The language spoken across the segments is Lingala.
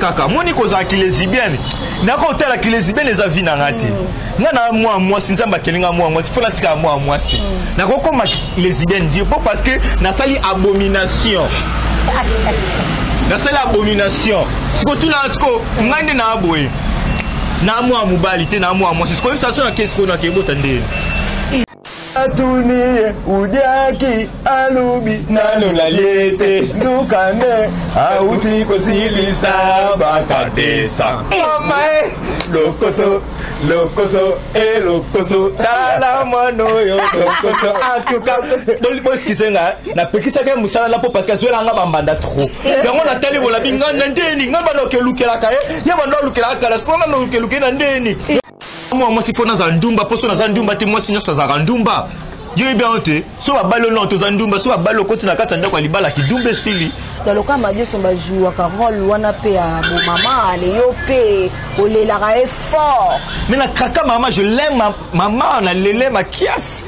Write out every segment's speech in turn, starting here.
Kaka moni kozala kilezibienne, nakotala kilezibienne eza vi na nga te. Nga na mwa mwasi, Nzambe akeli nga mwa mwasi, fo natikala mwa mwasi. Nakokoma lesbienne die po parce que nasali abomination, nasali abomination. Siko tuna, siko ngai nde naa boye na mwa mobali te, na mwa mwasi. Siko yebisa so nake, siko nakebota nde atuni ye udiaki, alubi nanu nalie te, nzukande auti kosilisa bakadesa. Mama e lokoso, lokoso e lokoso, tala mwana oyo lokoso. Antuka bosikise nga, napekisaki ye mosala na mpo parce que azwelanga bambanda trop. Yango natali bolabi nga na ndeni nga banda okelukelaka ye, ye banda olukelaka kala, siko nga naolukeluke na ndeni mwa mwasi, fo nazala ndumba. Mpo so naza ndumba te, mwasi nyonso azalaka ndumba, yo yebi yango te. So babali ono toza ndumba, so babali okoti na kati ya ndako ya libala, kidumba esili. Donc lokola Madioso bajouaka rôle wana mpe ya bomama, ale yo mpe olelaka ye fort. Mais na kraka mama, je l'aime ma, mama na lele makiasi.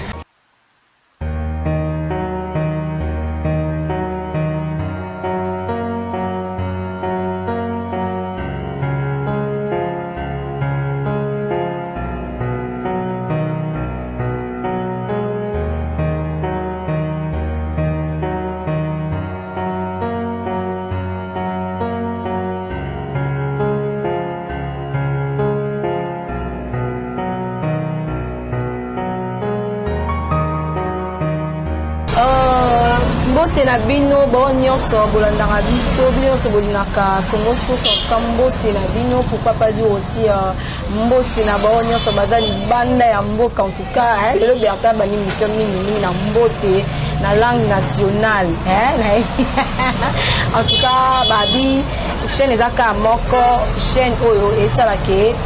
Mbote na bino bao nyonso bolandaka biso, bino nyonso bolingaka Congo Source. En tout cas mbote na bino, pourquoi pas dire aussi mbote na bao nyonso baza libanda ya mboka. En tout cas hein, lelo Bertin bani mission mingi mingi na mbote na langue nationale hein, en tout cas babi chaîne eza kaka moko, chaîne oyo esalaka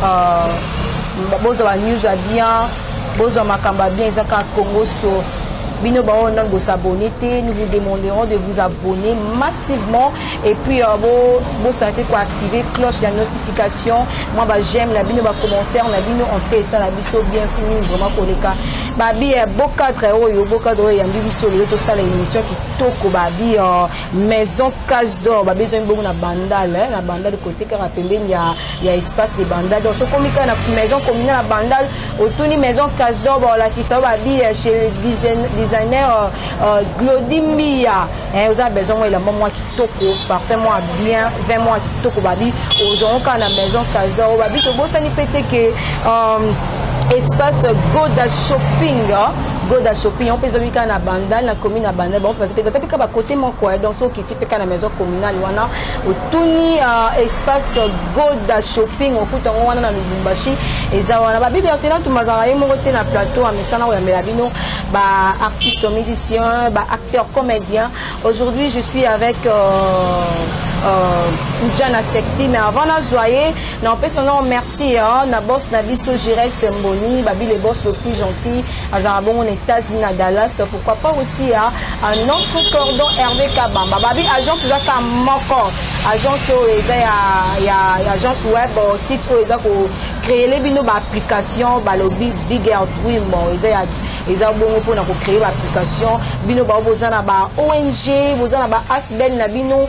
bozwa ba news ya bien, bozwa makambo ya bien, eza kaka Congo Source. Bino bao nanu bosabonner te, nous vous demanderons de vous abonner massivement et puis bosala te koactiver cloche ya notification, mwa ba j'aime na bino, bacommentaire na bino en te esala biso bien mingi vraiment koleka. Babi beau cadre oyo, beau cadre oyo eyambi biso lelo, tosala émission kitoko. Babi maison Case d'Or, babi ezwami bongo na Bandal, na Bandal côté kaka pembeni ya espace de Bandal. Donc sokomi kaka na maison communale ya Bandal, otuni maison Case d'Or, baolakisa yo. Babi chez le designer Glodi Mbia, oza besoin mwa elamba mwa kitoko, parfum mwa bien, vin mwa kitoko, babi ozwango kaka na maison Case d'Or. Babi tobosani mpe te ke espace Goda Shopping, Goda Shopping yango mpe ezwami kaka na Bandal, na commune ya Bandal. Bango mpe baza mpe kaka bakote moko. Donc soki okiti mpe kaka na maison communale wana, otuni espace Goda Shopping, okuta yango wana na Lubumbashi, eza wana. Babi Bertina tumazaka ye moko te na plateau, amesana koyambela bino baartiste musicien, baacteur comédien. Aujourd'hui je suis avec Ujana Sexy, mais avant nazwa ye, na opesa no merci hein, na boss na biso Jires Mboni, babi le boss le plus gentil, azala bongo na États-Unis na Dallas. Pourquoi pas aussi hein, à notre cordon Hervé Kabamba. Babi agence eza ka moko, agence oyo eza ya agence web, site oyo eza ko créer bino ba application, balobi Bigger Dream, eza ya eza bongo mpona kocréer baapplication. Bino bao boza na ba ONG, boza na ba ASBL na bino,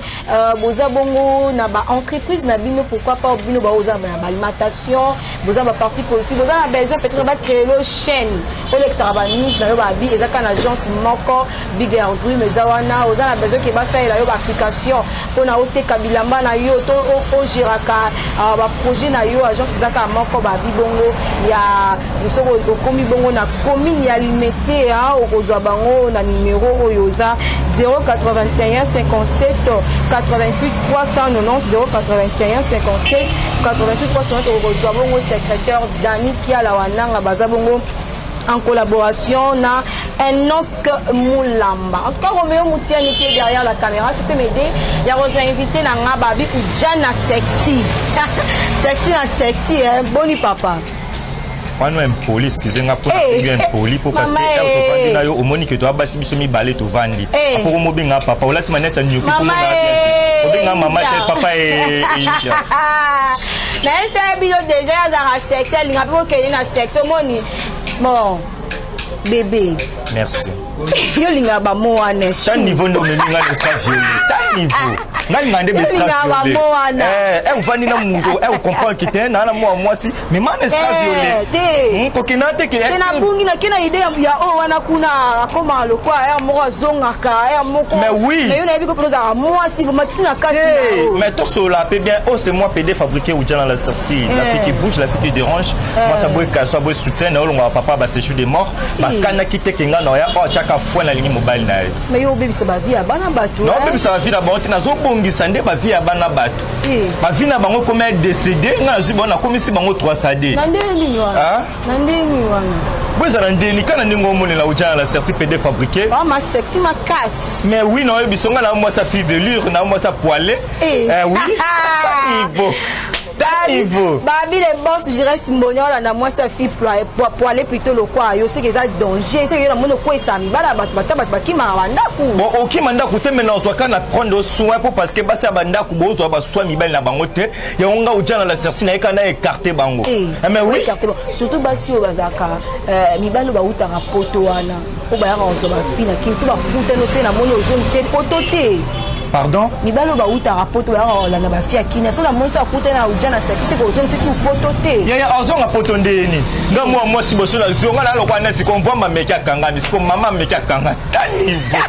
boza bongo na baentreprise na bino, pourquoi pas bino bao boza na baalimentation, boza baparti politique, boza na besoin peut-être bacréer lo chaîne olekisaka banews na yo, babi eza kaka na agence moko Bigger Dream eza wana. Oza na besoin ke basalela yo baapplication mpona oteka bilamba na yo to ogéraka baprojet na yo, agence eza kaka moko. Babi bongo ya soki okomi bongo na commune ya Limete, okozwa bango na numero oyo eza 081 57 88 390, 081 57 88 390. Okozwa bongo secrétaire Dani Kiala Wananga, baza bongo en collaboration na Enoch Moulamba. En tout cas, Roméo Moutiani qui est derrière la caméra, tu peux m'aider. Il y a rejoint invité na nga babi Ujana Sexy. Sexy na sexy, hein. Boni papa. Wana impoli, excuse nga mpona bengi impoli mpo parce que tovandi na yo, omoni ke toya basi biso mibale tovandi, apoko mobenga papa, olati maneti ya nyoki, obenga mama te, papa. Nayebisa bino déjà, azalaka sexy, alinga mpe bokende na sexy. Omoni bon bébé. Merci. Yo olingaka bamo wana. Ta niveau nde omemi nga na extra violet. Ta niveau nga linga nde Olingaka bamo wana. Ovandi na moto ocomprendre ke te naa na mwa mwasi, mais ma na extra violet. Te. Kokenda te ke Te, nabungi, nake na idée ya oyo wana kuna akoma lokwa ya moko azongaka ya moko. Mais oui. Mais yo nayebi ko mpe ozalaka mwasi vraiment tuna kati na Hey, yo. mais toi, la paix bien. Oh, c'est moi, PD fabriqué ou dans la sorcière. La fille qui bouge, la fille qui dérange. Moi, ça boit ça boit soutien. Na olonga papa, bah, c'est chou des morts. Bah, kana ki te kenga na ya, oh, chaka fois na lingi mobile na ye. Mais yo obebisa bavie ya bana bato. Na obebisa ba vie na bango te, nazobongisa nde ba vie ya bana bato. Ba vie na bango komi décédé, nga nazwi bango, nakomisi bango 3 CD. Na ndenge nini wana? Ah? Na ndenge nini wana? Bo ezala ndeni kaka na ndenge omonela ojana la serci PD fabriqué. Bama sexy makasi. Mais oui, na oyebi nga na mwasi fille de lure, na mwasi poilé. Eh. Eh, oui. Niveau. Ta niveau. Babi le boss Jires Mboni, olanda mwasi ya fille poilé plutôt lokwa yo, seke eza danger, seke yo namoni okwesa mibala bato, bata bato bakimaka bandako. Bon, okima ndako te, mais nazwaka na prendre soin mpo parce que basi ya bandako bozwa basoin mibali na bango te. Yango nga ojana la serci nayeka na écarte bango. Eh, mais oui. Écarté, bon. Surtout basi oyo bazalaka mibali oyo bautaka poto wana, oyo bayaka kozwa bafille na Kini, so bakutani ose namoni ozongisa poto te. Pardon? Mibali oyo bautaka poto, bayaka kolanda bafille ya Kini, so namoni so akutani na uja na sexy te, kozongisa su poto te. Yaya, azonga poto ndeni? Nga mwa mwasi boso nazonga na lokwa neti komvwamba meki akangami siko mama meki akangami. Ta niveau.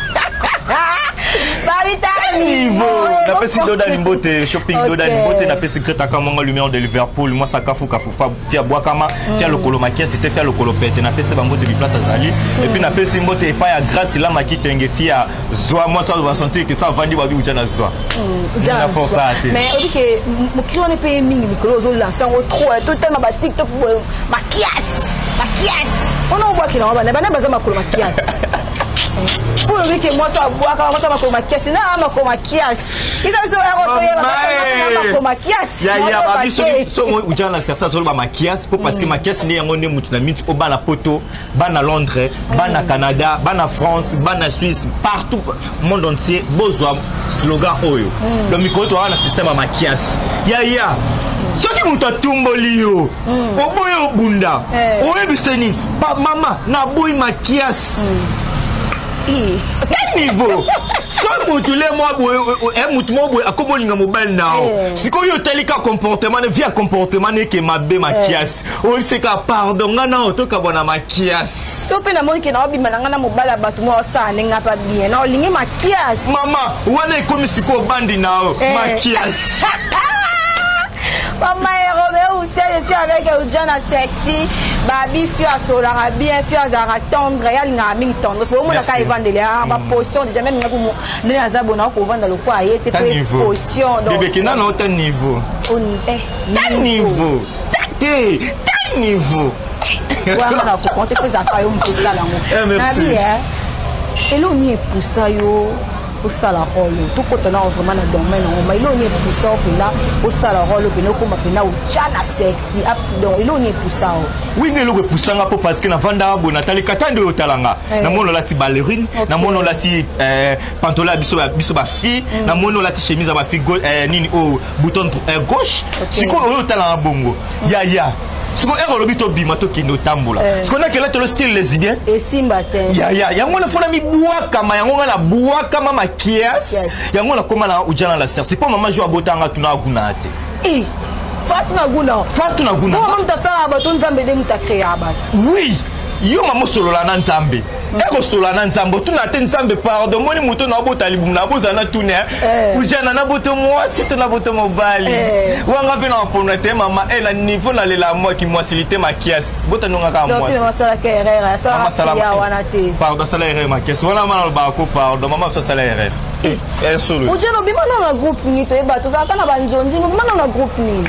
Babi, ta Niveau. Napesi Doda Limbote shopping. Doda Limbote, napesi Greta Kamonga, lumière de Liverpool, mwasa kafu kafu fa tia bwakama tia lokolo makiasi te, tia lokolo pete. Napesi bango de biplace azali. Et puis napesi mbote epai ya Grâce Lamaki Tenge, fia zwa mwasi basentir ke so avandi babi uja na zwa. Na force te. Mais obi ke mokili wana mpe mingi mikolo ozolansa yango trop, totema ba TikTok boye, makiasi makiasi mpona obwakela ngo bana bana baza makolo makiasi. Mpo olobi ke mwasi abwaka mwasi makolo makiasi na makolo makiasi, isa biso toyeba makolo makiasi. Yaya, babi soki so uja na sersa azoloba makiasi mpo parce que makiasi nde yango nde mutu na minti oyo bana poto, bana Londres, bana Canada, bana France, bana Suisse, partout monde entier bozwa slogan oyo. Donc mikolo toaka na système ya makiasi. Yaya, soki moto atumboli yo, oboyi obunda, oyebisa nini? Ba mama, naboyi makiasi. Quel niveau? So mutu le mwa boye, mutu moko boye akomi olinga mobali na yo, sikoyo otali ka comportement ne via comportement neke mabe makiasi, oyebiseka pardon, nga na otokabwa na makiasi. So mpe namoni ke naobima na ngai na mobali ya bato moko osala ndenge apa bien na olingi makiasi. Mama wana ekomi sikoyo obandi na yo makiasi. Mama Romeo Outia, je suis avec Ujana Sexy. Babi fio asolaka bien, fio azalaka tendre, ye alingaka mingi tendresse. Bomonaka evandeli baposition déjà, même nga ndenge naza bona kovanda lokwa ye te mpe position. Bébé, na na ta niveau. Ta niveau. Te, ta niveau. Wana na kokonte mpe ezalaka yo moto osala yango. Nabi eloko nini epusa yo osala rôle? Tokota na vraiment na domaine yango, ma eloko nini epusa yo mpena osala rôle mpena okóma mpena otya na sexy? Donc eloko nini epusa yo? Oui, nde eloko epusanga mpo parce que navandaka boye, natalika ta nde oyo otalanga, namoni olati ballerine, namoni olati pantalon ya biso bafille, namoni olati chemise ya bafille nini oyo bouton gauche. Sikoyo oyo otalanga bongo, yaya, sikoyo ere olobi tobima, tokende otambola, sikoyo nakela tolo style lesbien. Esimba te. Yaya, yango nafona mibwakama, yango nga nabwakama makiasi, yango nakóma na ujana la sersi mpo mama jo abotanga tuna aguna te. Fatuna guna. Fatuna guna. Mama moto asalaka bato, Nzambe nde moto acréa bato. Oui, yo mama osolola na Nzambe, ekosolola na Nzambe, otuna te Nzambe pardon, moni moto na obota libumu na bozala na tuna ujana na boto mwasi to na boto mobali wanga mpe na mapona te. Mama e na niveau nalela mwaki mwasili te, makiasi bota ndonga kaka mwasi wana te. Pardon, asala erreur makiasi wana, mana alobaka ko pardon mama so asala erreur solo. Ujana, obima na groupe nini? Toyeba tozalaka na banzonzi, obima na groupe nini?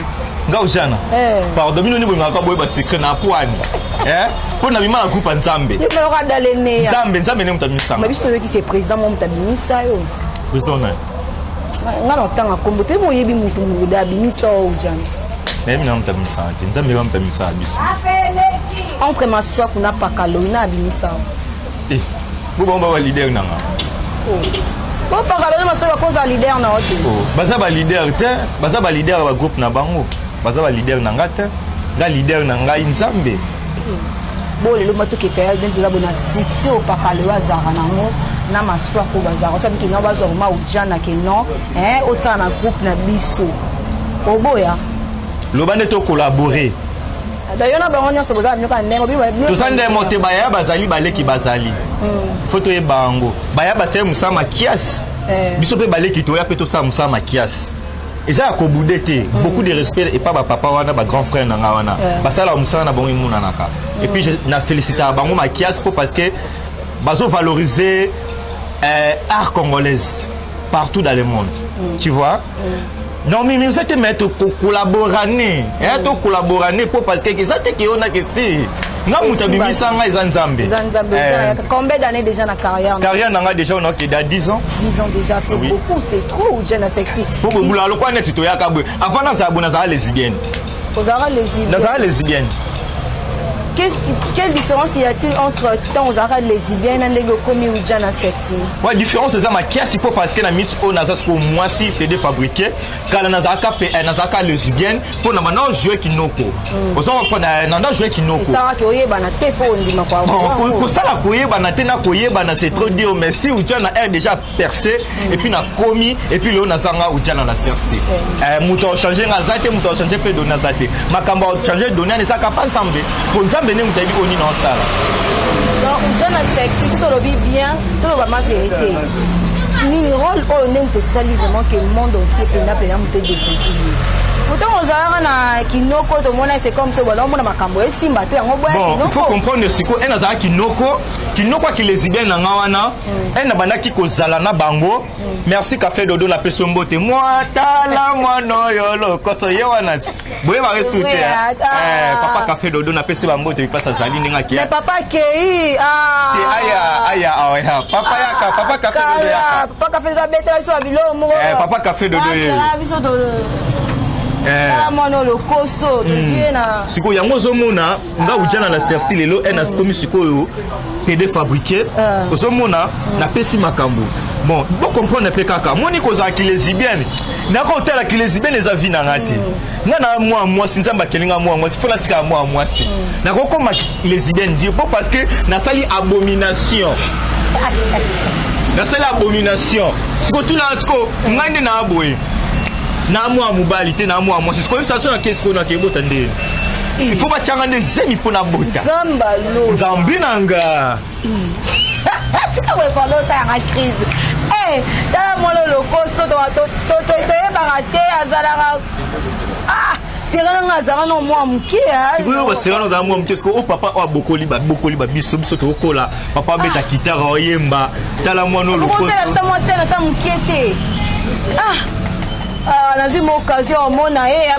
Nga ujana, pardon, bino nini bolingaka boyeba secret na pwani mpo na bima na groupe ya Nzambe. Nzambe, Nzambe nde moto abimisanga. Biso toyoki ke président mo moto abimisa yo. Président nani? Nga na otanga kombo toyebi, oyebi motu moda abimisa oyo ujana. Nayebi na moto abimisaka te, Nzambe ba moto abimisaka biso. Entre Maswaku na Pakaloi na abimisa yo? Bo bango ba baleader nanga. Bo Pakaloi, Maswaku akoza leader na yo te? Baza baleader te, baza baleader ya bagroupe na bango, baza baleader na nga te. Nga leader na ngai Nzambe. Bo lelo matoke période nde toza bona succès oyo papa lelo azalaka nango na maswako bazalaka so abiki nao bazwa vraimen Ujana ke non, hein, osala na groupe na biso oboya. Loba nde tocollabore. Yo na bango nyonso boza mioka ndenge. Toza ndemo te. Baya bazali, baleki bazali, faut toyeba yango. Baya basali mosala makiasi, biso mpe baleki toya mpe tosala mosala makiasi. Eza ya kobude te. Beaucoup de respect epa bapapa wana, bagrand frère na nga wana, basalaka mosala na bango, emonanaka. Et puis na félicitaka bango makiasi mpo parce que bazovaloriser art congolaise partout dans le monde, tu vois. Non, mais eza te, mais tocollaborane, tocollaborane mpo parce que eza te ke yo nake te. Nga moto abimisa nga eza Nzambe. Eza Nzambe. Combien d'années déjà na carrière? Carrière na nga déjà on a 10 ans. 10 ans déjà, c'est beaucoup, c'est trop, Ujana Sexy. Po bobula lokwa neti toyaka boye. Avant nazala boye, nazala lesbienne. Ozalaka lesbienne? Nazala lesbienne. Quelle différence y a-t-il entre temps ozalaka lesbienne na ndenge okomi Ujana Sexy? Ouais, différence eza makiasi mpo parce que na miti oyo naza sikoyo mwasi pd fabriqué. Kala nazalaka pe nazalaka lesbienne mpo na banda ojouer kinoko, oza comprendre, nanda jouer kinoko. Esalaka oyebana te mpo ondima. Kosala koyebana te na koyebana, c'est trop dire. Mais si Ujana est déjà percé et puis nakomi et puis lelo nazanga Ujana na Sexy, moto achange nga aza te, moto achange mpe doni aza te. Makambo achange doni wana ezaka pa Nzambe, po Nzambe nde moto ayebi oyo nini osala. Donc Ujana Sexy, soki tolobi bien, toloba ma vérité, nini rôle oyo nde moto esali vraiment que monde entier mpena mpena moto edécouvrir ye? Pourtant ozalaka na kinoko, tomona c'est comme so bala omona makambo esimba te yango boya. Bon, il faut comprendre sikoyo, ene azalaka kinoko, kinoko aki lesbienne na nga wana, ene abandaki kozala na bango. Merci Café Dodo, napesi yo mbote. Mwa tala mwana oyo lokoso ye wana boyebaka esu te. Papa Café Dodo, napesi bambote bipasi azali ndenge akeya. Papa akei. Aya, aya aya, papa yaka, papa Café Dodo yaka. Papa Café Dodo abetela biso ya biloko moko. Papa Café Dodo ye. Biso tala mwana lokoso tozwi ye na Sikoyo yango ozomona nga Ujana na Sexy lelo, e nakomi sikoyo pd fabriqué. Ozomona napesi makambo. Bon, bocomprendre mpe kaka moni kozalaki lesbienne, naka otalaki lesbienne eza vie na nga te. Nga na mwa mwasi, Nzambe akeli nga mwa mwasi, faut natikala mwa mwasi. Nakokoma lesbienne dire po parce que nasali abomination, nasali abomination. Siko tuna siko ngai nde naa boye, na mwa mobali te, na mwa mwasi. Sikoyo station nake sikoyo nakebota nde il faut batianga nde zemi mpo nabota. Nzambe na nga. Tika boye, pardon, osalanga crise. Tala mwana lokoso, toyebaka te azalaka sera nanga, azalaka na mwa moke. Sikoyo basera ozala mwa moke. Sikoyo o papa oyo abokoli, babokoli babiso, biso tokokola, papa abeta kitare, oyemba tala mwana lokoso mwasi ata moke te. Nazwi mo occasion omona ye.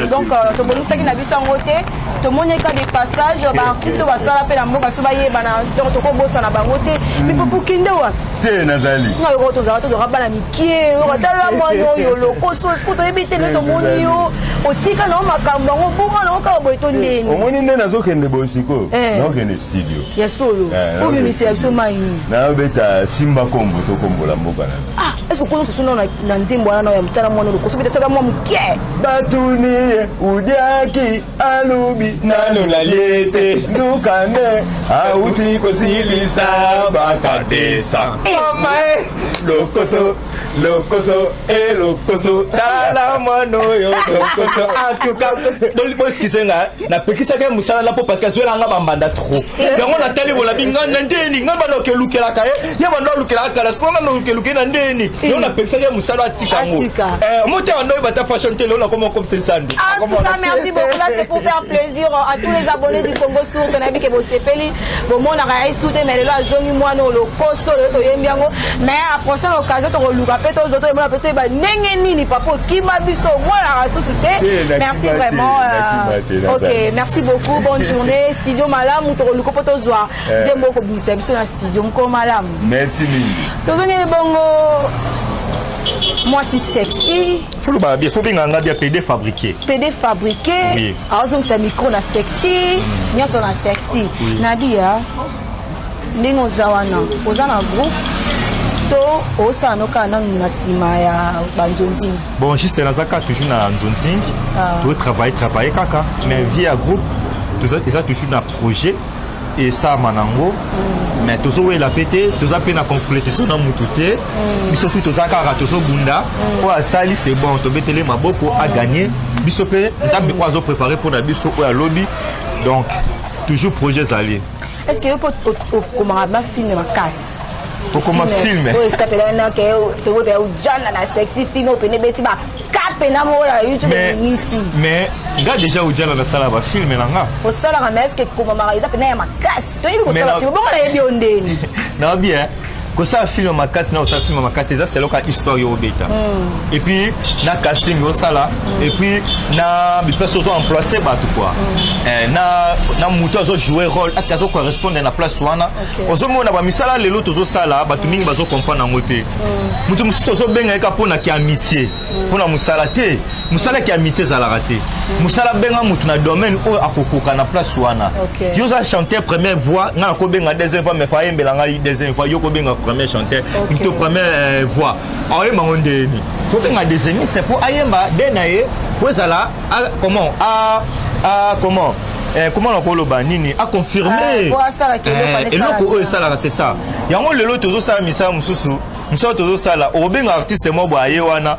Donc tobongisaki na biso yango te, tomoni eka de passage baartiste oyo basala mpe na mboka so bayebana, donc tokobosana bango te. Mais popo kende wapi? Te, nazali. Nga yoko tozalaka, tozalaka bana mike. Tala mwana oyo lokoso po toyebi te nde tomoni yo otika nao makambo yango bonga nango kaka boye to ndeni. Omoni nde nazokende boye sikoyo, nazokende studio. Ya solo? Obimisela biso mai nini? Nayobeta Simba Kombo, tokombola mboka na biso. Ah, est ce que okozo susu na nzembo wana ya motala mwana lokoso mpe tosala mwa moke? Batuni ye udiaki, alubi nanu nalie te, nzukande auti kosilisa bakadesa. Mama e lokoso, lokoso e lokoso, tala mwana oyo lokoso. En tout cas bosikise nga napekisaki ye mosala na mpo parce que azwelanga bambanda trop. Yango natali bolabi nga na ndeni nga banda okelukelaka ye, ye banda olukelaka kala, sikoyo nga naokeluke na ndeni. Yango napekisaki ye mosala, atika yango mote banda oyo bata fashion te. Lelo nakoma comme sandi. En tout cas, merci beaucoup. Là, c'est pour faire plaisir à tous les abonnés du Congo Source. Nayebi ke bosepeli, bomonaka ye su te, mais lelo azongi mwana oyo lokoso, lelo toyembi yango. Mais à prochaine occasion, tokoluka mpe tozo toyemona mpe toyeba ndenge nini papa okima biso, omonaka susu te. Merci vraiment. Ok, merci beaucoup. Bonne journée. Studio malamu, tokoluka mpo tozwa nzembo okobimisa biso na studio. Moko malamu. Merci mingi. Tozongeli bongo mwasi sexy. Faut loba bien, faut benganga bien PD fabriqué. PD fabriqué. Oui. Azongisa micro na sexy, nyonso na sexy. Nadia, ndenge oza wana, oza na groupe? To osala no kaka nanu na nsima ya banzonzingi? Bon, juste naza kaka toujours na nzonzingi. Ah. Totravaille travaille kaka, mais vie ya groupe eza toujours na projet esalama nango, mais tozowela mpe te, toza mpe na complétition na mutu te. Biso tu toza kaka tozobunda. Oyo asali, c'est bon, tobetele maboko, aganye. Biso mpe Nzambe oyo azoprépare mpona biso oyo alobi. Donc toujours projet ezali. Est ce que yo mpo okomaka bafilm makasi? Okoma film? Oyo esapelaki tobope Ujana na sexy, film oyo pene ebeti baka pena moko na YouTube. Eningisi. Mais nga déjà Ujana nasala bafilm na nga. Osalaka, mais est ce que ekomamaka eza pena ya makasi? Toyebi kosala film bongo, nayebi yo ndeni. Na bien kosala film makasi na kosala film makasi eza seloka histoire yo obeta, et puis na casting osala, et puis na biplace ozo emplace bato quoi. Na moto azojouer rôle, est ce que azocorrespondre na place wana? Ozomona bamisala lelo tozosala, bato mingi bazocomprendre yango te. Moto mosusu ozobenga ye kaka mpona ki amitié, mpona mosala te. Mosala ki amitié ezalaka te. Mosala, benga motu na domaine oyo akokoka na place wana. Yo oza chanteur première voix, ngai nakobenga deuxième voix, mais fa ayembela ngai deuxième voix. Yo kobenga premier chanteur to première voix, aoyemba ngo ndeni? Faut benga deuxièmiste mpo ayemba de na ye, po ezala comment a comment comment nakoloba nini, aconfirme eloko oyo esalaka. C'est ça yango lelo tozosala misala mosusu. Mosala tozosala, okobenga artiste moko boye, aye wana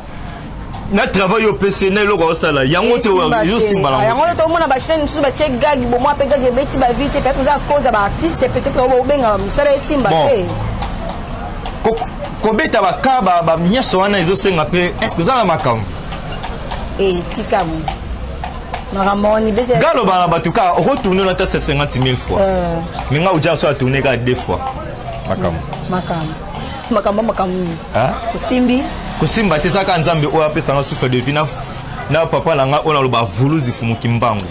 na travail oyo opesi na eloko aosala yango te, ezosimba. Yango tomona bachaîne mosusu batie gag bomwa mpe gag ebeti bavues te. Peut-être eza cause ya baartiste, peut-être oyo obenga mosala esimba te. Kobeta baka nyonso wana ezosenga mpe, est ce que oza na makambo? Tika mo makambo wani. Nga aloba na bato kaka okotourne na ta 50 000 fois, mais nga odia so atourne kaka deux fois, makambo. Makambo, makambo, makambo nini osimbi? Kosimba te, ezaka Nzambe oyo apesanga souffle de vie na papa na nga oyo naloba vuluzi fumuki mbangu.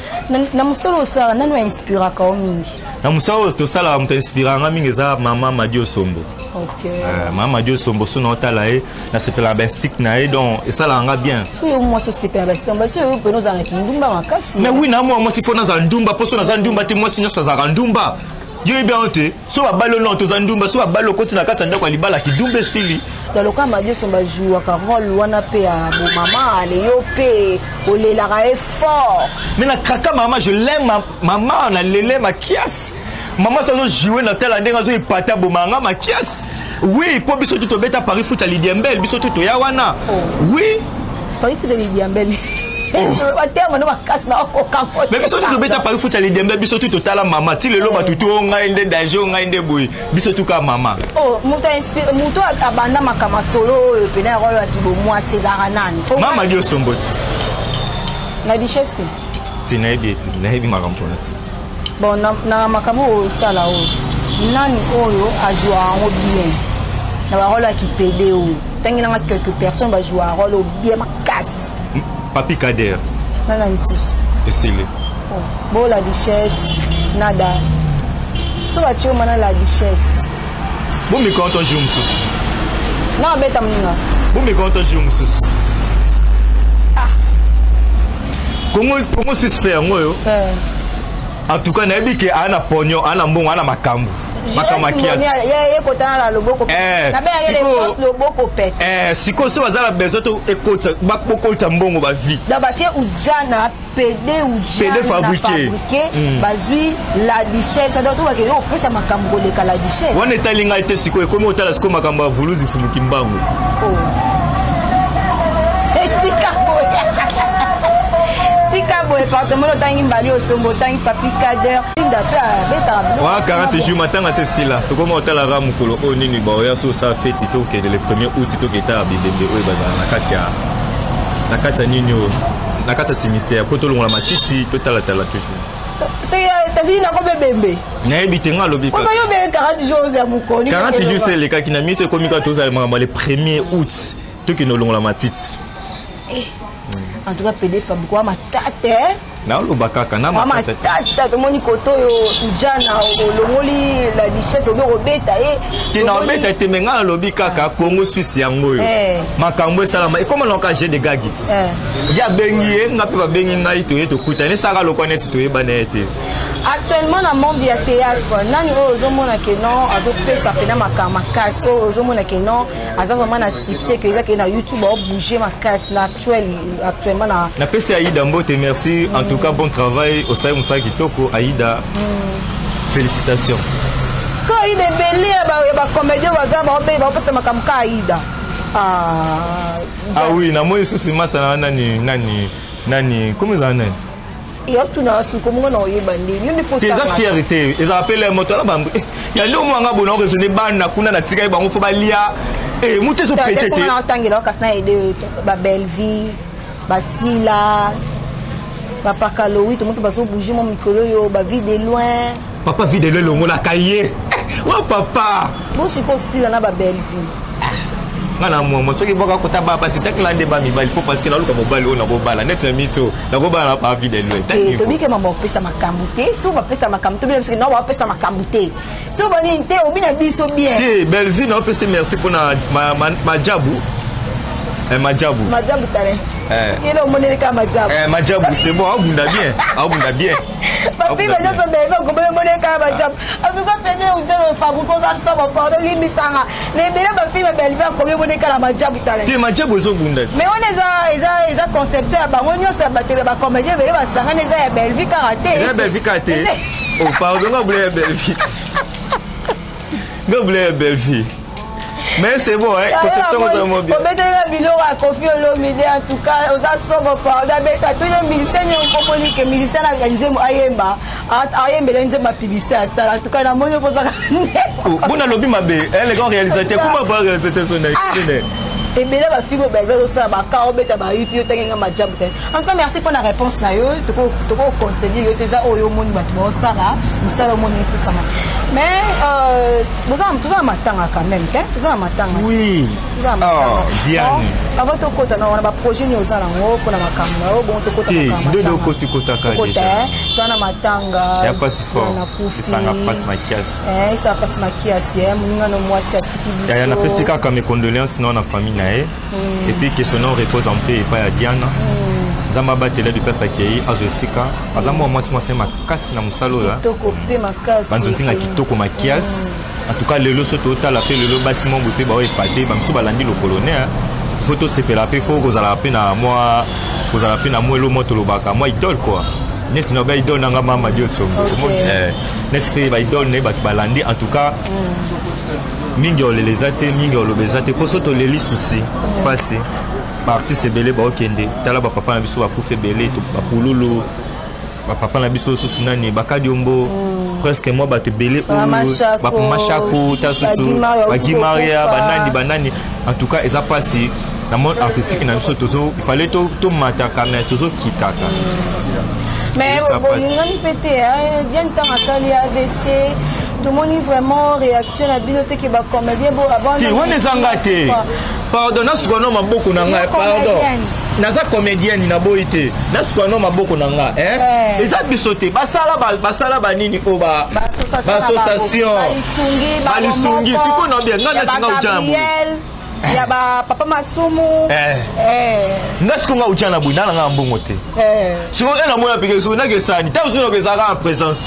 Na mosala osalaka, nani oinspiraka o mingi? Na mosala oyo tosalaka, moto ainspiraka nga mingi eza mama Madi Osombo. Mama Madi Osombo, so naotala ye, nasepelaka bainstincts na ye, donc esalaka nga bien. So yo mwasi osepela bainstincts, basi oyo pene ozala na kindumba makasi. Mais oui, na mwa mwasi fo nazala ndumba, mpo so naza ndumba te, mwasi nyonso azalaka ndumba, yo yebi yango te. So babali ono toza ndumba, so babali okoti na kati ya ndako ya libala, kindumba esili. Donc lokola Madi Osombo ajouaka rôle wana mpe ya bomama ale, yo mpe olelaka ye fort? Mais na kraka mama, je l'aime mama, nalele makiasi mama. So azojoue na tala ndenge azoyepata bomanga makiasi. Oui, mpo biso tu tobeta Paris foot ya Lidiembele, biso tu toya wana. Oui. Paris foot ya Lidiembele, baterme no makasi na okoka. Mais biso tu tobeta Paris foot ya Lidiembele, biso tu totala mama ti lelo. Bato tu o ngai nde danger, o ngai nde boye, biso tu kaka mama. Moto abanda makambo solo oyo pena ya rôle ya kibomwasi ezalaka nani? Mama Di Osombo ti. Na Duchesse te? Ti nayebi ete nayebi makambo mpona ti. Bon, na makambo oyo osala oyo, nani oyo ajouaka yango bien na barôle ya kipede oyo? Ntangi nanga quelques personnes bajouaka rôle oyo bien makasi. Papi Kader. Nana lisusu? Esili. Bo la Duchesse nada so batie yo mana la Duchesse. Bomeka to jour mosusu. Na abeta moninga. Bomeka to jour mosusu. Kongo, Kongo suspect yango oyo. En tout cas nayebi ke aa na pognon, aa na mbongo, aa na makambo, makambo ya kiasi. Ye kotana na loboko. Nabenga loboko pete. Sikoyo so baza na besoin to ekotisa, bokotisa mbongo bavues. Donc batie Ujana pede. Ujana pede fabriqué. Bazwi la Duchesse, donc tobake yo opesa makambo koleka la Duchesse. Wana etali ngai te. Sikoyo ekomi otala sikoyo makambo ya vuluzi fumuki mbangu. Esika boye, tika boye partement. Otangi Mbali Osombo, otangi Papi Kader, Linda mpe abetaka. Wa 40 jours matanga sesila, tokoma otalaka mokolo oyo nini baoya so osala feti. Tokende le premier août, toketa bibembe oyo bazala na kati ya nini oyo, na kati ya cimetière, po tolongola matiti, totalatala toujours. Tasili nakobebembe. Nayebi te, nga alobi. Yo be 40 jours ya mokoni. 40 jours elekaki na mito, ekomi kaka tozala makambo le premier août, tokende olongola matiti. En tout cas, pede fabrikwa matata. Naoloba kaka na matata. Tomoni kote oyo Ujana olongoli la richesse, obi kobeta ye. Te, na obeta te, me ngai nalobi kaka Congo Suisse yango oyo. Makambo esalama ekoma na jeu de gagit. Ye abengi ye, nga mpe babengi ngai, toye tokutani, esalaka lokwa neti toyebana ye te. Actuellement na monde ya théâtre, nani oyo ozomona ke non, azopesa mpena makambo makasi, oyo ozomona ke non, aza vraiment na succès, ke eza ke na YouTube aobouge makasi na actuellement na? Napesi Aïda mbote, merci en tout cas, bon travail, osali mosala kitoko Aïda, félicitations. Ko Aïda, ebele ya bacomédien baza baopesa makambo ka Aïda. Ah, ah oui, namoni susu masa na nani nani nani, komo ezala nani? Yotuna suko mongo na oyeba nde yo nde. Te, eza fierté, ezala pele moto ala bambu ya leo mwanga bona oraisonne bana kuna natikali bango fo balia moto ezopete te. Na otangela kasi na aide babellevie, basila, bapakalowi, tomoni mpe bazobouge mo mikolo oyo, bavie de loin. Papa vie de loin elongolaka ye wa papa. Bosiko osila na babellevie. Nga na mwa soki bwaka kota ba basi takila nde ba mibali po parce que naluka mobali oyo nakobala neti na miso nakobala na pa vie de loin. Tobike mama opesa makambo te, so bapesa makambo te, bina biso no bapesa makambo te, so banini te, obina biso bien. Te, Bellevue naopesi merci mpona majabu, majabu. Majabu tale yele omoneli kaka majabu. Majabu c'est bon, aobunda bien, aobunda bien. Bafilme nyonso Bellevue okomoni, omoni kaka majabu. En tout cas pene ujalo Fabrique oza somo, pardon, limbisanga na ebele bafilme Bellevue akomi, omoni kaka majabu tale. Te, majabu ezobunda. Mais wana eza conception ya bango nyonso ya bato ya bacomédien ebele basangani, eza ya Bellevue kaka te. Eza Bellevue kaka te. Oh pardon, nga bula ya Bellevue, nga bula ya Bellevue, mais c'est bon hein, conception oza mo bien. Obetelaka biloko ya Kofi Olomide, en tout cas oza somo, pardon. Abeta tuna musicien nyonso omoni ke musicien na nzembo ayemba, ayembela nzembo ya publicité asala. En tout cas namoni okozaka. Bona lobi mabe, le grand réalisateur, kuma ba réalisateur so na Ebele bafilme Bellevue azosala baka obeta bayuti yo ntange nga majabu te. En tout cas merci mpo na réponse na yo, tokocontredire yo te, eza oyo omoni bato baosala mosala, omoni epusama. Mais toza na matanga quand même te, toza na matanga. Oui. Toza na matanga. Avant tokota na wana, baprojet nini oza nango mpona makambo na yo? Bongo tokota. Nde okoti kotaka déjà. Toza na matanga. Ya pasi fort, esanga pasi makiasi. Esanga pasi makiasi, moninga no mwasi atiki biso. Yaya, napesi kaka mes condoléances na famille na ye et puis que son nom repose en paix epai ya Diana. Nzambe abatela depuis akei, azwa esika aza mwa mwasi, mwasi makasi na mosala oyo. Kitoko mpe makasi. Banzontinga kitoko makiasi. En tout cas lelo so totala mpe lelo basi mombo mpe baoyo bamisu balandi lokolo ne, faut tosepela mpe, faut kozala mpe na mwa, kozala mpe na mwa elo mwa tolobaka mwa idole quoi, neti na ba idole nanga mama Diosongo, neti mpe baidole na ye bato balandi. En tout cas mingi olela eza te, mingi oloba eza te, mpo so toleli susi mpasi. Baartiste ebele baokende, tala bapapa na biso bakufa ebele, bapululu, bapapa na biso susu nani, bakadiombo, presque mwa bato ebele oyo bapamashako, ta susu bagimaria, banani banani. En tout cas eza mpasi na monde artistique na biso, tozo il fallait tomataka mais tozokitaka. Mais bolingani mpe te. Diane ntango asali AVC, tomoni vraiment réaction na bino te ke bacomédien bo. Te, wana eza nga te, pardon, nasuka no maboko na ngai, pardon, naza comédienne, naboyi te, nasuka no maboko na nga, eza biso te. Basala basala banini oyo, baassociation balisungi, sikoyo na bien nga nati nga uja na boye. Ya bapapa Masumu. Nga sikoyo nga uja na boye, nana nga mbongo te. Sikoyo e namona peke soki nakesani ntango soki nakezalaka na présence,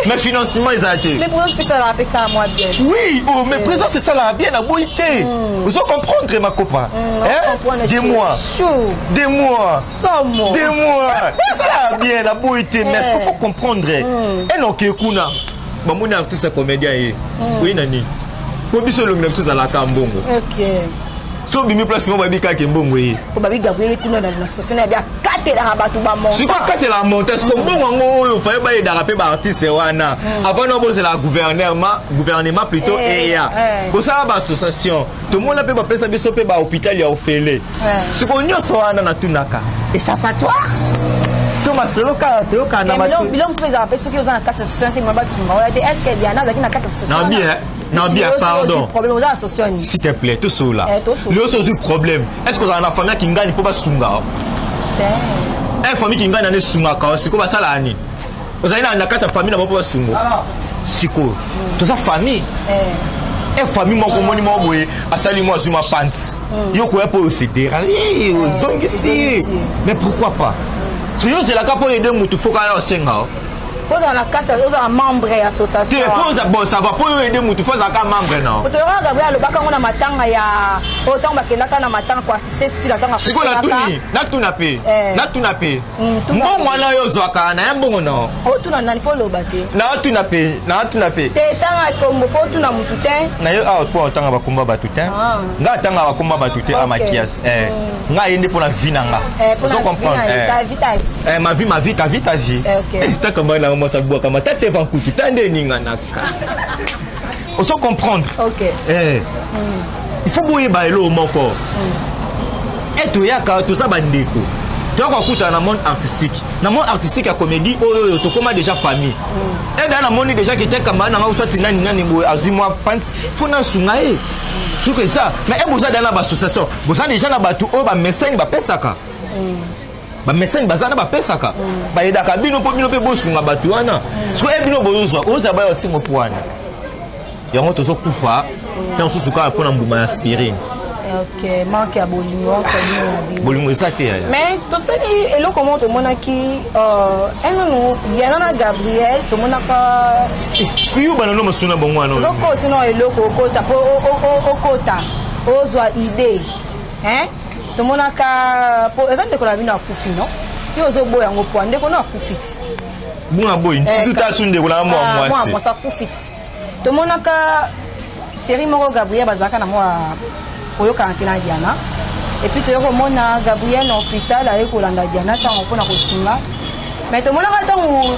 mais financement ezala te. Mais présence mpe esalaka mpe kaka mwa bien. Oui, oh, mais présence esalaka bien, naboyi te. Ozo comprendre makopa. Dis-moi, dis-moi. Somo. Dis-moi, esalaka bien, naboyi te, mais faut comprendre enoke kuna bamoni artiste comédien ye oye na nini, po biso elongi na biso ezalaka mbongo. So obimi place mo babi kaka mbongo ye. Po babi Gabriel kuna na association na bi akatelaka bato bamonta. Sikoyo akatelaka monta, siko mbongo yango oyo faye bayedaka mpe baartiste wana avant na bozela gouvernement, gouvernement plutôt eya kosala baassociation. Tomona mpe bapesa biso mpe bahôpital ya ofele. Sikoyo nyonso wana natunaka échappatoire to masolo kaka toyokana. Biloko mosusu ezalaka mpe soki oza na kati ya association te, ma basunga oya te. Est ce que Diana azalaki na kati ya association? Na bien, na bien, pardon. Problème oza association. S'il te plaît, tosola. Lelo so ozwi problème, est ce que ozala na famille akingani mpo basunga? E famille kingani nane esungaka sikoyo, basalaka nini? Ozali na kati ya famille na bango mpo basungo sikoyo. Toza famille. E famille moko, omoni moko boye asali mwa azwi mwa pansi, yo koya mpo osidera ozongisi. Mais pourquoi pas? Soki ozelaka mpo aider mutu, faut kaya osenga o. Ozala na kati, ozala membre ya association. Te, po bon, ça va, mpo oyo aider mutu, faut azalaka membre na. Toyoka Gabriel alobaka yango na matanga ya oyo, ntango bakendaka na matanga koassister Sila, ntango Sikoyo natuni, natuna mpe, natuna mpe, mbongo wana oyo ozwaka na ya mbongo na Otuna nani? Faut oloba te. Naotuna mpe, naotuna mpe. Te, tanga kombo po otuna mutu te. Na yo awa mpo otanga bakombo ya bato te. Nga atanga bakombo ya bato te amakiasi. Nga aye nde mpo na vie na nga. Ozo comprendre? Ma vie, ma vie, ta vie, ta vie. Taka mbai na mwasi abwakama ta te vankuki ta nde eninganaka. Ozo comprendre? Il faut boyeba eloko moko e toyaka, toza bandeko, toyaka kokutana na monde artistique, na monde artistique ya comédie oyo oyo tokóma déjà famille. E da namoni déjà ke te camarade nanga osati nani nani boye azwi mwa panti, faut nasunga ye soki eza. Mais e boza da na baassociation, boza déjà na bato oyo bamesani bapesaka, bamesani baza na bapesaka, bayedaka bino mpo bino mpe bosunga bato wana. Soki e bino bozozwa ozwa baya osingo mpo wana yango tozokufa ntango mosusu kaka mpona mbuma ya aspirine. Ok, manque ya bolingo entre bino na bino. Bolingo eza te, yaya. Mais tosali eloko moko, tomonaki enanu Diana na Gabriel, tomonaka. Soki yo banano masuna bango wana. Tozokota na eloko, okota mpo okota ozwa idée, hein? Tomonaka po eza ndeko na bino akufi, no yo ozoboya yango po ndeko no akufi ti. Bunga boyi surtout ta su ndeko na mwa mwasi. Mwasi akufi ti. Tomonaka série moko, Gabriel bazalaka na mwa koyokana te na Diana, et puis toyei komona Gabriel na hôpital, aye kolanda Diana ntango mpona kosunga. Mais tomonaka ntango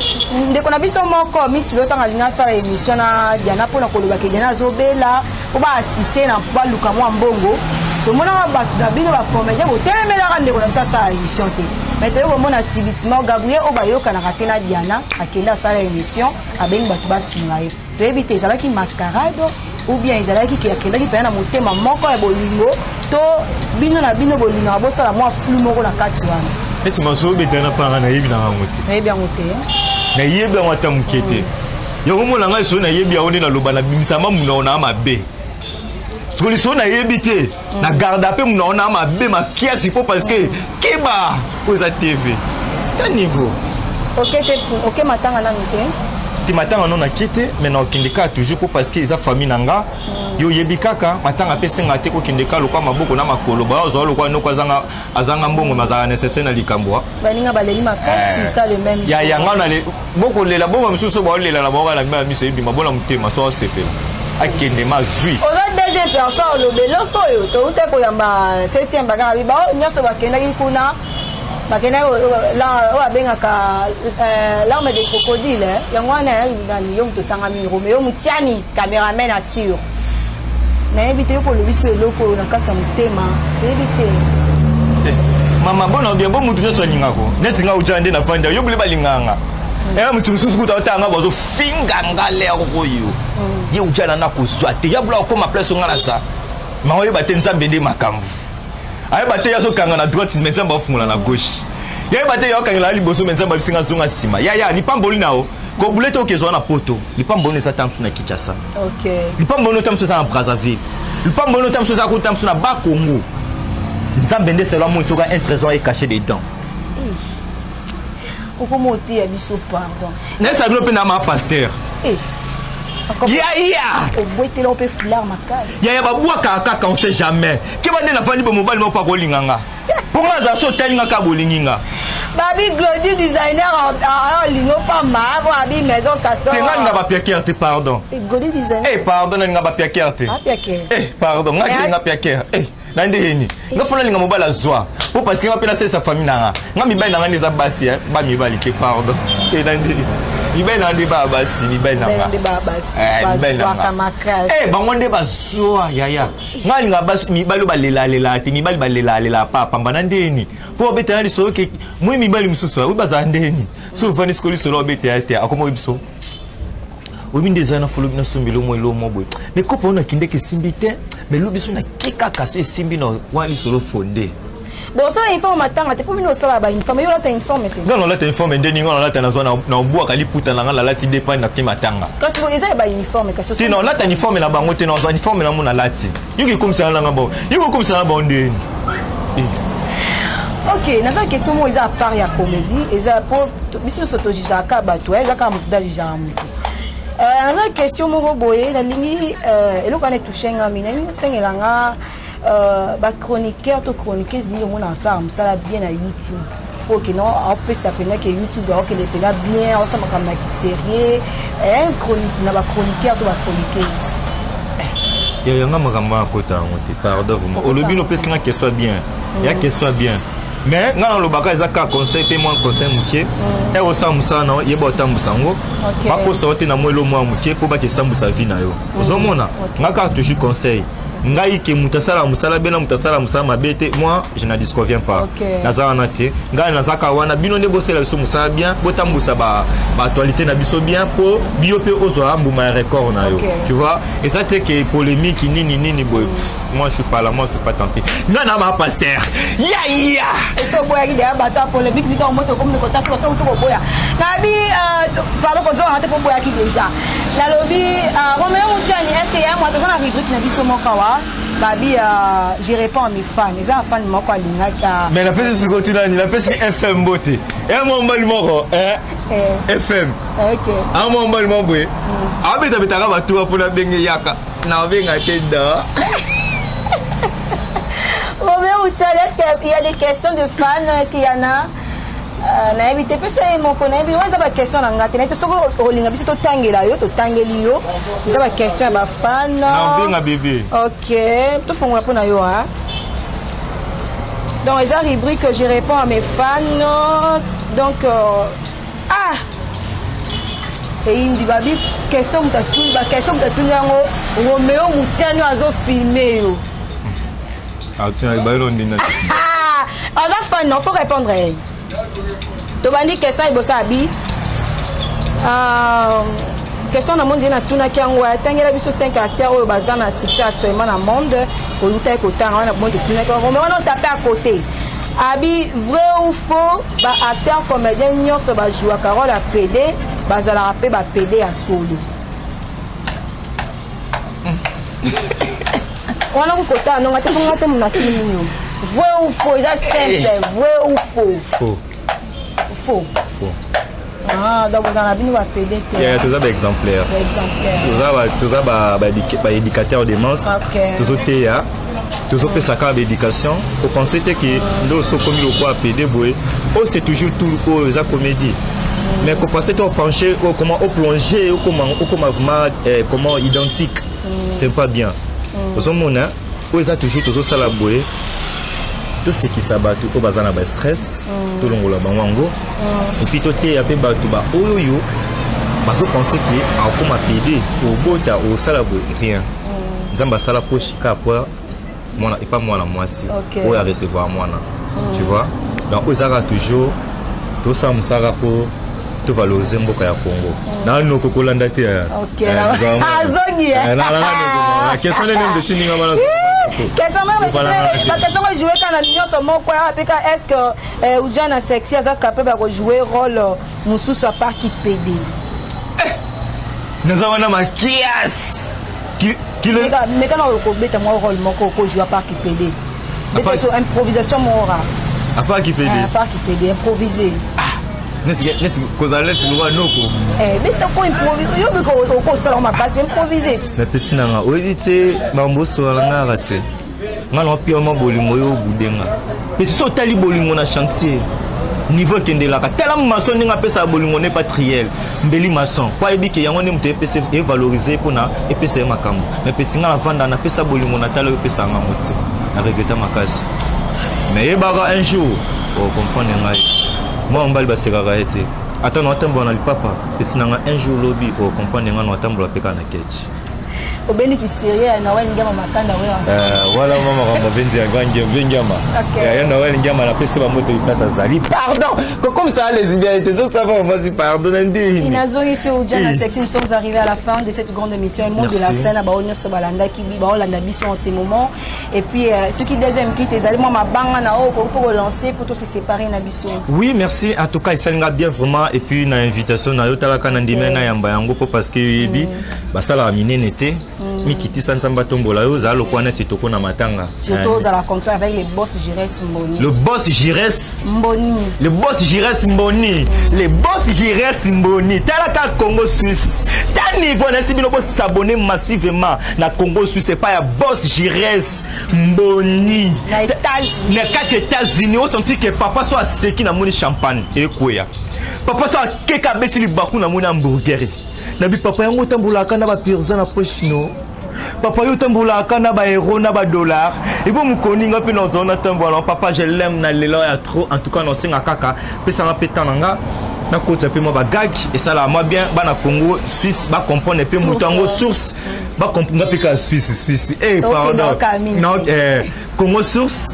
ndeko na biso moko misilo, ntango alingi asala émission na Diana mpona koloba ke Diana azobela mpo baassiste na baluka mwa mbongo, tomonaka bato na bino bacomédien botelemelaka ndeko na biso asala émission te. Mais toyei komona subitement Gabriel oyo bayokanaka te na Diana akende asala émission, abengi bato basunga ye. Toyebi te ezalaki mascarade ou bien ezalaki ke akendaki mpenza na motema moko ya bolingo, to bino na bino bolingaka bosala mwa flou moko na kati wana. Neti maso obetana na panga, nayebi na yango te. Nayebi yango te. Nayebi yango ata moke te. Yango mona ngai soki nayebi yango nde naloba, nabimisama monoko na mabe. Siko lisolo nayebi te, na garda mpe monoko na mabe makiasi mpo parce que keba oyo eza TV ta niveau. Ok te, ok, matanga nanu te. Te, matanga no nakie te, mais nakokende kaka toujours mpo parce que eza famille na nga. Yo oyebi kaka matanga mpe esengaka te kokende kaka lokwa maboko na makolo, baya ozwa lokwa noko azanga, azanga mbongo, mais azalaka nécessaire na likambo. Baninga baleli makasi ka le même. Ya yanga na bokolela bongo mosusu baolela na bango na mima miso ebima bona motema so asepela akende mazwi. Oza deuxième personne oloba eloko oyo. Touta koyamba septième bakaka bi bao nyonso bakendaki kuna, bakendaki oyo abengaka larme de crocodile. Yango wana nani yo moto otanga miro, me yo motiani cameraman assure. Nayebi te, yo kolobi so eloko oyo na kati ya motema, toyebi te. Mama bona bien bo mutu nyonso alingako neti nga utya nde nafandi yo bule balinganga eya mutu mosusu kuta otanga bazofinga nga lero oyo ye utyana na kozwa te ya bula okoma place nga na sa ma oyeba te. Nzambe nde makambo ayeba te, ye azokanga na droite mais Nzambe afungola na gauche. Yayeba te, ye akangela na liboso mais Nzambe abisinga zonga nsima. Yaya, lipamboli na yo kobule te okezwa na poto, lipamboli eza ta mosusu na Kinshasa, lipamboli ta mosusu eza na Brazzaville, lipamboli ta mosusu eza kuta mosusu na Bakongo. Nzambe nde selo amoni soki un trésor est caché dedans. Okoma oteya biso, pardon. Nayesa bino mpe na ma pasteur. Yaya. Obwetela mpe foulard makasi. Yaya, babwakaka kaka, on sait jamais. Keba nde nafandi bo mobali moko akolinga nga mpo nga azala so otali nga kaka bolingi nga. Babi Glodi designer alingo pamba po abi maison Castor. Te, nga alinga bapiakere te, pardon. Glodi designer. Eh, pardon, nalinga bapiakere te. Eh, pardon, nga kelinga piakere eh na nde yeni nga fona alinga mobali azwa po parce que nga mpe nasalisa famille na nga. Nga mibali na nga nde eza basi, ba mibali te, pardon. E na nde mibali na nga nde baya basi, mibali na nga, mibali na nga bango nde bazwa. Yaya, nga alinga basi mibali oyo balelalela te, mibali balelalela pa pamba na ndeni mpo babetana lisolo ke moi mibali mosusu oyo bazala ndeni so ovandi sikoyo lisolo babetaya te, akoma oyebi so oyebi nde eza na folobi nasombi elomo elomo boye, mais kopa oyo nakendeki esimbi te, mais lobi so nake kaka so esimbi na wana lisolo fonde. Bosala uniforme matanga te, mpo bino osala ba uniforme, yo olata uniforme te. Nga nalata uniforme nde ninga nalata, nazwa na obwaka liputa na nga, nalati depani na ke matanga. Kasi eza ya ba uniforme kasi. Te, nalata uniforme na bango te, nazwa uniforme na mo nalati. Yoki ekomisana nanga bao, yoki ekomisana na bao ndeni. Ok, naza question moko eza à part ya comédie, eza po biso nyonso tojugeaka bato, eza kaka moto dajugeaka moto. Naza question moko boye, nalingi eloko wana etouche nga mingi, nalingi otangela nga bachroniqueur to chroniqueuse nini omona asala mosala bien na YouTube, po ke non, aopesa mpena ke YouTube aokende mpena bien, aosala makambo na kiserie na bachroniqueur to bachroniqueuse. Ya yanga makambo wana kota yango te, pardon vraiment. Olobi nopesi nga question bien, ya question bien, mais nga nalobaka eza kaka conseil mpe mwa conseil moke. Ere osala mosala na yo, yeba otambusa yango, bakosa yo te na mwa elo mwa moke mpo bakesambwisa vie na yo. Ozomona nga kaka toujours conseil ngai ke moto asala mosala bien na moto asala mosala mabe te, moi je n'en disconviens pas. Naza wana te, ngai nazaka wana. Bino nde bosala biso mosala bien, botambusa baactualité na biso bien, mpo bio mpe ozwa mbuma ya record na yo. Tu vois, eza te ke polémique nini nini boye. Moi je suis pas là, moi je suis pas tenté. Nga na ma pasteur ya ya. Ese oboyaki deya bato ya polémique ndika omoto okomi kota siko soki tokoboya nabi, pardon, kozonga te mpo boyaki déjà. Nalobi Romeo Mutiani, est ce que ya mwa toza na rubrique na biso moko awa, babi je réponds à mes fans, eza na fan moko alingaki. Mais napesi sikoyo tunani, napesi FM mbote e mwa mobali moko FM. A mwa mobali moko boye abetabetaka batuwa mpona benge yaka nabenga te da. Romeo Mutiani, est-ce qu'il y a des questions de fans? Est-ce qu'il y en a? Nayebi te, pesa ye moko. Nayebi wana eza baquestion na nga te, nayebi te soki olinga biso totangela yo, totangeli yo. Eza baquestion ya bafan. Nabenga bébé. Ok, tofongola mpo na yo a. Donc eza rubrique je réponds à mes fans. Donc ah, eyindi babi question moto atuni, baquestion moto atuni yango, Romeo Mutiani azofilme yo. Aza fan, non, faut répondre ye. Tobandi question liboso ya bi question na monde ye natunaki yango, atangela biso 5 acteurs oyo baza na succès actuellement na monde. Oyutaki kotanga wana monde, otunaki yango, mais wana otape à côté. Abi vrai ou faux, baacteur comédien nyonso bajouaka rôle ya PD bazalaka mpe bapd ya solo? Wana kokotala nonga te, bonga te, mona tuni yo, vrai ou faux? Eza simple, vrai ou faux? Faux. Faux. Faux. Ah, donc bozala na bino bapd te? Yeah, toza baexemplaire. Baexemplaire. Toza baéducateur de masse. Tozoteya, tozopesa kaka baéducation. Kopense te ke nde osokomi lokwa pd boye oyo, c'est toujours tout oyo eza comédie, mais kopense te openche comment oplonger, okoma vraiment comment identique, c'est pas bien. Ozomona oyo eza toujours tozosala boye, tosekisa bato oyo baza na bastress, tolongola bango yango, et puis toteya mpe bato baoyo oyo bazopense ke akokoma pd, obota, osala boye, rien. Nzambe asala poche kaka po mwana epa mwana mwasi oyo arecevoir mwana, tu vois. Donc oyo ezalaka toujours tosala mosala mpo tovalorize mboka ya Congo. Nanoko kolanda te. Azongi. Question nene ndotindinga wana. Baquestion ngo joue kaka na nyonso moko awa mpe ka est ce que Ujana Sexy aza capable ya kojouer rôle mosusu à part ki PD? Naza wana makias. Meka na kobeta mwa rôle moko okojoue à part ki PD. Beta so improvisation moko ra. À part ki PD? À part ki PD, improviser. Neti kozala neti lokwa noko. Beta ko improvise yo, biko okosala makasi, improvise. Napesi nanga oyebi te, bambosola na ngaka te, nga na opia mwa bolingo oyo obudenga mpe so otali bolingo na chantier niveau ekendelaka. Tala maçon ndenge apesaka bolingo ne patriel mbeli maçon po ayebi ke yango nde moto epesa evalorize mpona epesa ye makambo. Mais peti nga navanda napesa bolingo na tala oyo epesaka ngango te, na regreta makasi. Mais yebaka un jour ocomprendre ngai, mwa mobali basekaka ye te. Ata na otambola na lipapa, peti nanga, un jour lobi ocomprendre ngai na otambola mpe kaka na ketch. Obendi kiserie ya Noël Ngiama Makanda oyo. Voilà mama makambo vendi ya Ngiama. Ya Noël Ngiama napesi ba moto place azali. Pardon, comme ça lesbienne, ça ça va vas-y pardon ndi. Inazongisi Ujana Sexy, nous sommes arrivés à la fin de cette grande émission et mot de la fin na ba nyonso balandaki bi baolanda biso en ce moment et puis ceux qui deuxième quitte ezali mwa mabanga na oyo okoki mpo kolancer po to se séparer na biso. Oui, merci. En tout cas, esalinga bien vraiment et puis na invitation na yo talaka na ndime na yamba yango po parce que yebi basalaka minene te. Mikitisa Nzambe atombola yo, ozala lokola neti toko na matanga. Surtout ozala contact avec les boss Jires Mboni. Le boss Jires Mboni. Le boss Jires Mboni. Le boss Jires Mboni. Talaka Congo Suisse. Ta niveau na bino bo s'abonner massivement na Congo Suisse et pas ya boss Jires Mboni. Na États-Unis. Na kati États-Unis, o senti que papa so aseki na moni champagne ekweya. Papa so akeka beti libaku na moni hamburger. Nabi papa yango otambolaka na bapirza na poche no. Papa yo otambolaka na baeuro na badollar. Ebo mokoni nga mpe nazala na tambola. Papa je l'aime na lelo ya trop. En tout cas nasenga kaka pesanga mpe temps na nga nakotisa mpe mwa bagag esalaka mwa bien bana Congo Suisse bacomprendre mpe moto yango source nga mpe kaka Suisse Suisse eh pardon non Congo source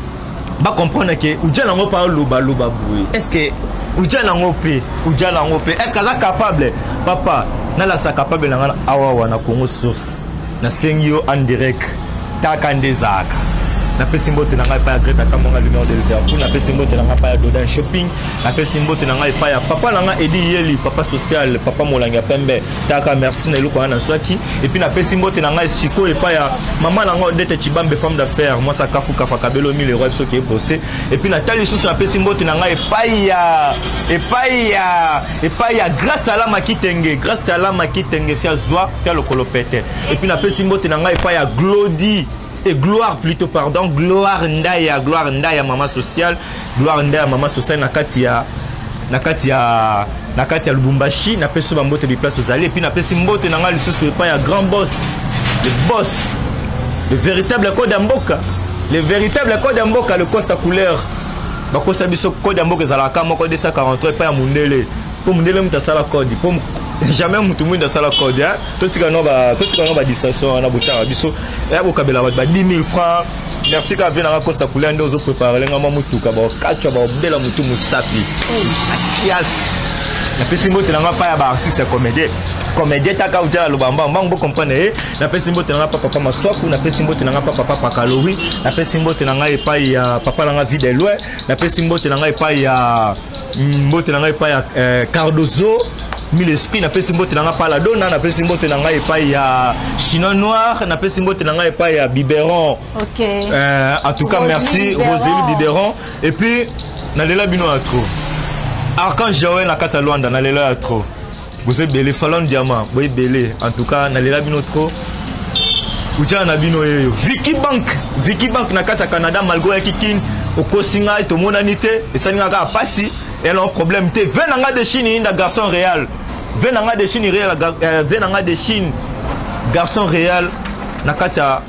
bacomprendre ke uja nango mpe alobaloba boye. Est ce que uja nango mpe uja nango mpe est ce que aza capable papa nalasa capable na nga awawa na Congo source nasengi yo en direct taka nde ezalaka. Napesi mbote na ngai epai ya Greta Kamonga lumière de Liverpool, napesi mbote na ngai epai ya Dodin Shopping, napesi mbote na ngai epai ya papa na ngai Edi Yeli, papa social, papa molangi ya pembe taka, merci na eloko wana nazwaki. Et puis napesi mbote na ngai sikoyo epai ya mama na ngai Odete Chibambe, femme d'affaires, mwasi akafu kafa kabelo 1000 euros biso ke bosse. Et puis natali lisusu napesi mbote na ngai epai ya Grâce Alama Kitenge, Grâce Alama Kitenge fia zwa fia lokolo pete. Et puis napesi mbote na ngai epai ya Glody et Gloire plutôt, pardon, Gloire Ndaya, Gloire Ndaya maman sociale, Gloire Ndaya maman sociale na kati ya na kati ya na kati ya Lubumbashi, napesi ba mbote biplace ozali. Et puis napesi mbote na ngai lisusu epai ya grand boss, le boss, le véritable code ya mboka, le véritable code ya mboka, le Costa couleur. Bakosa biso code ya mboka ezalaka moko 243 epai ya mundele, po mundele moto asala code, po jamais motu mwindu asala code hein. Totika no ba totika no ba distraction wana botaka biso ya kokabela bato ba 10 000 francs. Merci ka vie nanga Costa couleur nde ozoprépare nga mwa motuka bakatwa baobela motu mosapi kiasi. Napesi mbote nanga pa ya baartiste comédien, comédien taka utia aloba mbango mbango bocomprendre ye. Napesi mbote nanga pa papa Maswaku, napesi mbote nanga pa papa Pakalori, napesi mbote na ngai epai ya papa nanga Vie de Loin, napesi mbote na ngai epai ya mbote na ngai epai ya Cardozo mille esprit, napesi mbote na ngai pa Ladona, napesi mbote na ngai epai ya Chinois Noir, napesi mbote na ngai epai ya Biberon. En tout cas merci Rosélie Biberon. Et puis nalela bino ya trop. Archange Joël na kati ya Luanda, nalela ya trop. Boza ebele, Falon Diamant boye ebele. En tout cas nalela bino trop. Ujana na bino yeyo Vicky Bank, Vicky Bank na kati ya Canada, malgré oyaki Kin okosi ngai tomonani te, esali nga kaka pasi ena problème te. Ve na nga de Chine inda garçon réel, ve na nga de Chine réel, ve na nga de Chine garçon réel na kati ya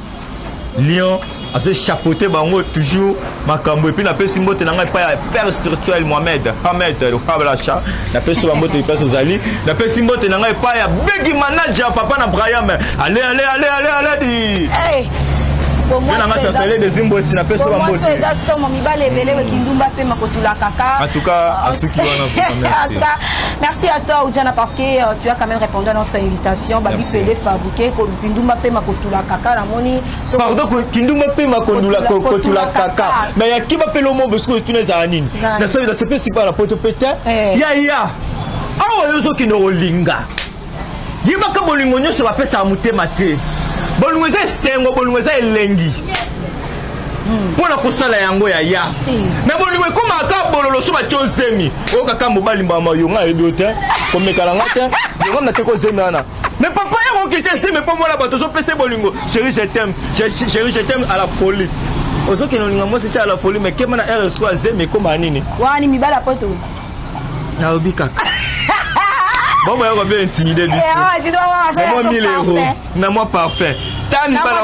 Lyon azo chapeauter bango toujours makambo. Et puis napesi mbote na ngai epai ya père spirituel Mohamed Hamed Hablasha, napesi ba mbote epai ozali. Napesi mbote na ngai epai ya Begi Manager, papa na Braham. Allez allez allez allez allez di Hey! Mpe nanga chancelier de Zimbosi, napesi ba mbote. Eza somo mibale ebele kindumba mpe makotula kaka. En tout cas asuki wana. En tout cas, merci à toi Ujana parce que tu as quand même répondu à notre invitation. Babi Pede fabriqué kindumba mpe makotula kaka namoni. Pardon, kindumba mpe makondula kotula kaka mais ya kiba mpe lomo besiko etuna ezala nini nasali nasepesi pa na poto mpe te ya ya awa yo ozokende kolinga yebaka bolingo nyonso bapesaka motema te. Bolingo eza esengo, bolingo eza elengi mpo na kosala yango ya ya me bolingo ekomaka kaka bololo so batie ozemi oyo kaka mobali mbama yo nga ayebi yo te komeka na nga te yonga na te kozemi wana. Mais papa yango okiti estime mpo mona bato ozopesa bolingo, chéri je t'aime, chéri je t'aime à la folie. Ozokende olinga mwasi te à la folie, mais kema na rs azemi ekoma nini? Wani mibala poto. Nalobi kaka bon boya kobe intimide biso na mwa 1000 euros na mwa parfum. Ta mibala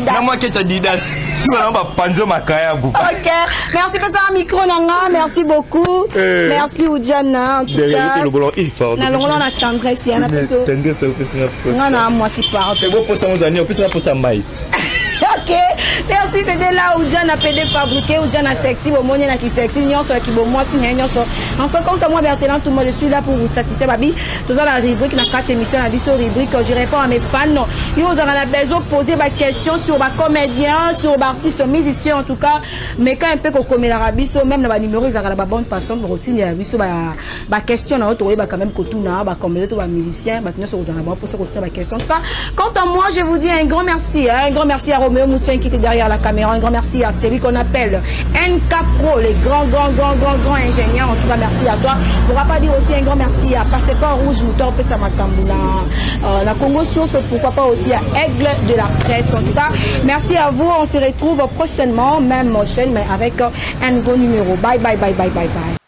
na mwa ketch Adidas. Sima na ba panzo makayabu. OK. Merci pesa micro na nga. Merci beaucoup. Eh. Merci Ujana en tout cas. Eh, na longola na tendresse ya na biso. Tendresse opesa nga posa. Nga na mwasi pardon. Ebo posa ngozani opesa nga posa mai. Ok, merci, c'était là Ujana PD fabriqué, Ujana sexy, bomoni na ki sexy, nyonso ki bomwasi na nyonso. En tout cas, quant à moi Bertrand tout moi je suis là pour vous satisfaire babi. Toza la rubrique na kati émission na biso rubrique je réponds à mes fans. Yo ozala na besoin poser ba question sur ba comédien, sur ba artiste musicien en tout cas, mais quand un peu kokomelaka biso même na ba numéro ezalaka na ba bonne passante bokotindela biso ba ba question na yo tokoyeba quand même kotuna ba comédien to ba musicien bato nyonso kozala na bango mposa kotuna ba question. En tout cas, quant à moi, je vous dis un grand merci, hein, un grand merci à Roméo Moutien qui était derrière la caméra, un grand merci à celui qu'on appelle NK Pro, le grand, grand, grand, grand, grand ingénieur. En tout cas, merci à toi. Pourquoi pas dire aussi un grand merci à Passeport Rouge, Mouton Pesa Makambu, na Congo Source, pourquoi pas aussi à Aigle de la Presse. En tout cas, merci à vous. On se retrouve prochainement, même chaîne, mais avec un nouveau numéro. Bye, bye, bye, bye, bye, bye.